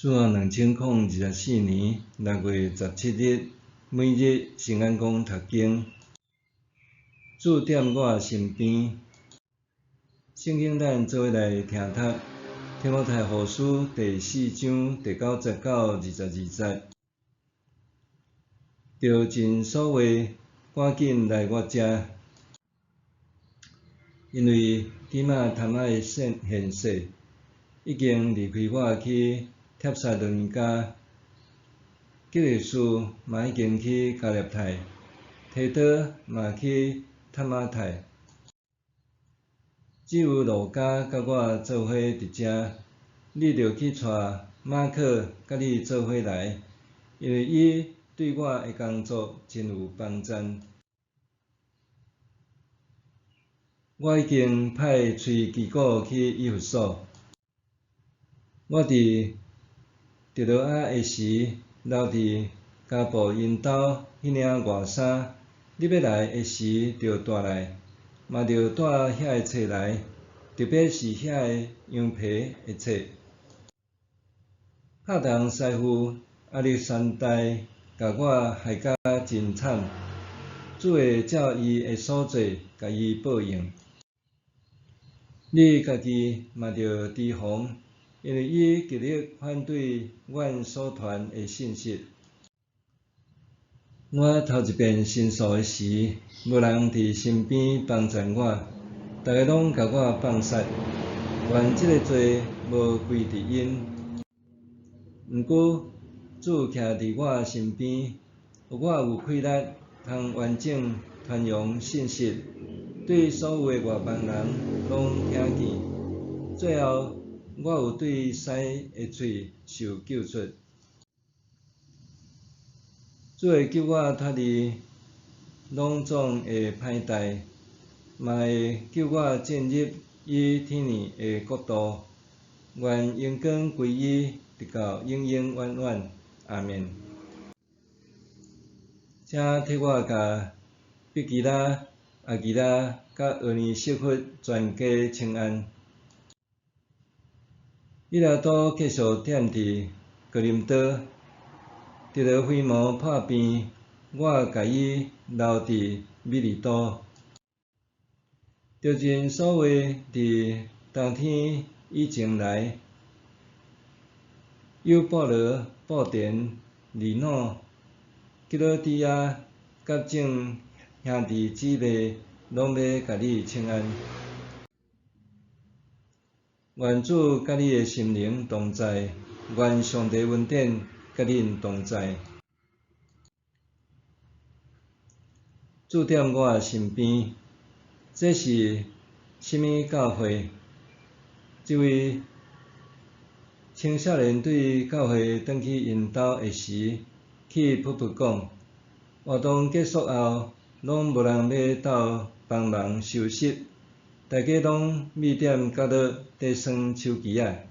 主後2024年6月17日，每日聖安公讀經。主踮我身邊。聖經咱做伙來聽讀《提摩太後書》第四章第九節到22節。著盡所話，趕緊來我遮，因為底馬貪愛現世，已經離開我去帖撒羅尼迦，革勒士嘛已經去加拉太，提多嘛去帖馬太，只有路加佮我做伙佇遮。你著去帶馬可佮你做伙來，因為伊對我的工作真有幫贊。我已經派推基古去以弗所。我佇特羅亞的時，留佇加布𪜶兜彼領外衫，你欲來的時著帶來，嘛著帶遐个冊來，特別是遐个羊皮的冊。拍銅師傅亞歷山大共我害甲真慘，主會照伊的所做，共伊報應。你家己嘛著提防，因為伊極力反對阮所傳的信息。我頭一遍申訴的時，無人佇身邊幫贊我，逐家攏共我放殺。願這个罪無歸佇𪜶。毋過主徛佇我身邊，予我有氣力通完整傳揚信息，對所有的外邦人攏聽見。最後，我有對獅的喙受救出。主會救我脫離攏總的歹代，嘛會救我進入伊天父的國度。願榮光歸伊，直到永永遠遠。阿們。請替我共彼基拉、阿基拉佮俄尼西弗全家請安。彼拉多繼續踮佇哥林多，特羅非摩破病，我共伊留佇米利都。著盡所話佇冬天以前來，友布羅、布田、利努、基老底亞佮眾兄弟姊妹攏欲共你請安。願主佮你的心靈同在，願上帝恩典佮恁同在。主踮我身邊，這是啥物教會？一位青少年對教會轉去𪜶兜的時，氣噗噗講：活動結束後，攏無人欲鬥幫忙收拾，大家攏覕踮角落佇耍手機仔。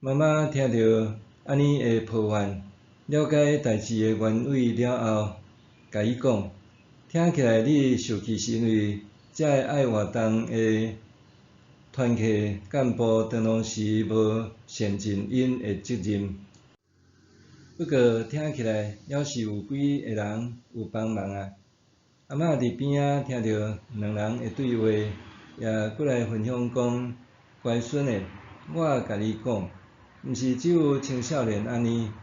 媽媽聽著按呢的抱怨，了解代誌的原委了後，共伊講：聽起來你受氣是因為這个愛活動的團契幹部當當時無善盡𪜶的責任。不過聽起來猶是有幾个人有幫忙啊。阿嬤佇邊仔聽著兩人的對話，也過來分享講：乖孫的，我共你講，毋是只有青少年按呢，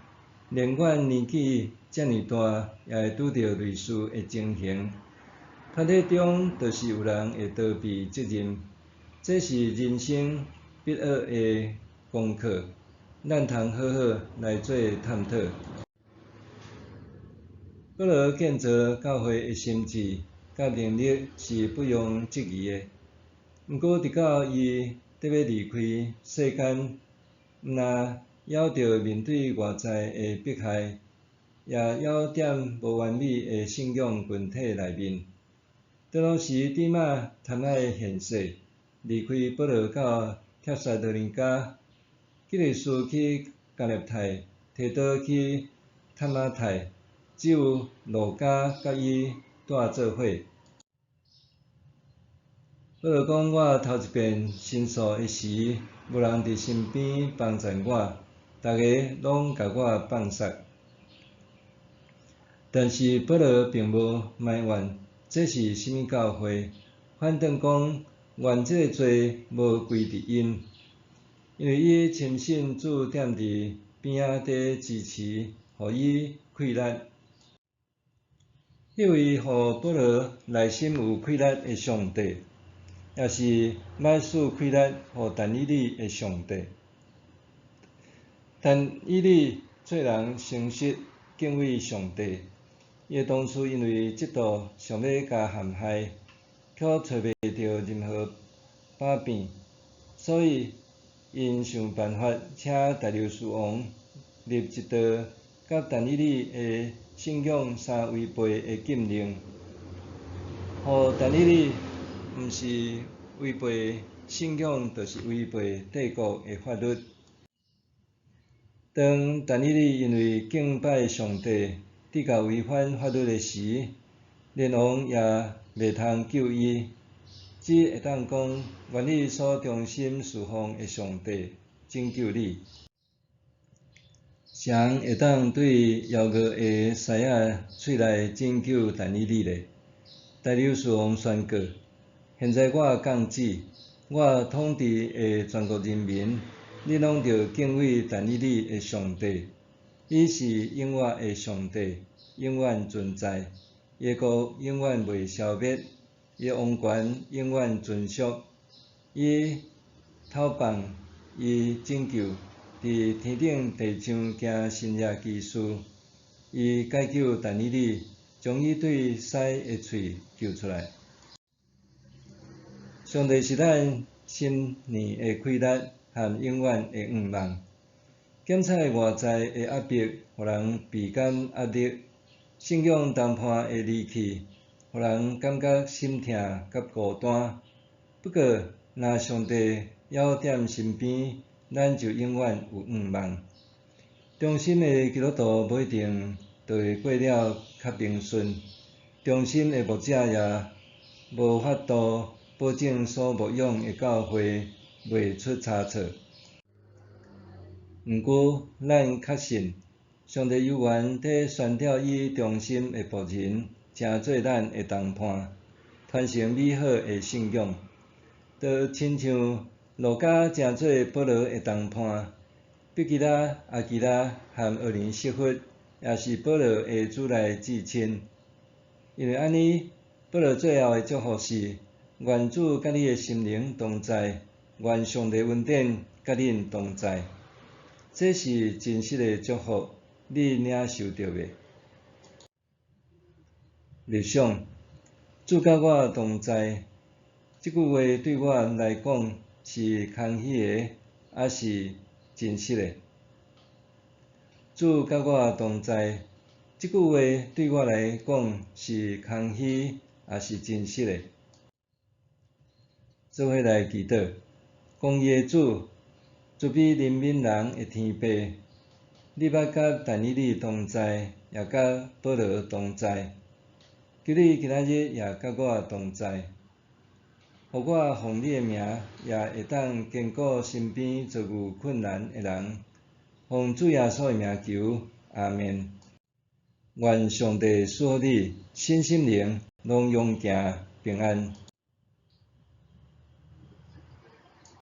連阮年紀遮爾大，也會拄著類似的情形。團體中就是有人會逃避責任，這是人生必學的功課，咱通好好來做探討。保羅建造教會的心志佮能力是不容置疑的。毋過，直到伊欲離開世間，毋但猶著面對外在的迫害，也猶踮無完美的信仰群體內面。當時底馬貪愛現世，離開保羅到帖撒羅尼迦，革勒士去加拉太，提多去帖馬太，只有路加佮伊蹛做伙。保羅講：我頭一遍申訴的時，無人佇身邊幫贊我，逐个攏共我放捒。但是保羅並無埋怨這是啥物教會，反轉講怨這个罪無歸佇𪜶，因為伊深信主踮佇邊仔佇支持，予伊氣力。彼位予保羅內心有氣力的上帝，也是捌賜氣力予但以理的上帝。但以理做人誠實，敬畏上帝。伊的同事因為嫉妒，想欲共陷害，卻揣袂著任何把柄，所以𪜶想辦法請大流士王立一道佮但以理的信仰相違背的禁令，予但以理毋是違背信仰，就是違背帝國的法律。當但以理因為敬拜上帝，得到違反法律的時，連王也袂通救伊，只會當講願你所忠心事奉的上帝拯救你。誰會當對枵餓的獅仔喙內拯救但以理呢？大流士王宣告：現在我降旨，我統治的全國人民，恁攏著敬畏但以理的上帝。伊是永活的上帝，永遠存在，伊的國永遠袂消滅，伊的王權永遠存續。伊偷放，伊拯救，佇天頂地上行神蹟奇事，伊解救但以理，將伊對獅的喙救出來。上帝是咱心靈的氣力和永遠的向望。檢採外在的壓迫，予人倍感壓力；信仰同伴的離棄，予人感覺心疼佮孤單。不過，若上帝猶踮身邊，咱就永遠有向望。忠心的基督徒無一定就會過了較平順，忠心的牧者也無法度保證所牧養的教會袂出差錯。毋過，咱確信，上帝猶原佇選召伊忠心的僕人，成做咱的同伴，傳承美好的信仰。就親像路加成做保羅的同伴，彼基拉、阿基拉和厄尼西弗也是保羅的主內至親。因為按呢，保羅最後的祝福是：願主佮你的心靈同在，願上帝恩典佮恁同在。這是真實的祝福，你領受著未？默想，主佮我同在，這句話對我來講是空虛的，抑是真實的？主佮我同在，這句話對我來講是空虛，抑是真實的？做伙來祈禱，公義的主，慈悲憐憫人的天父，你捌佮但以理同在，也佮保羅同在，求你今仔日也佮我同在，予我奉你的名，也會當堅固身邊遭遇困難的人。奉主耶穌的名求，阿們。願上帝賜福你，身心靈攏勇健平安。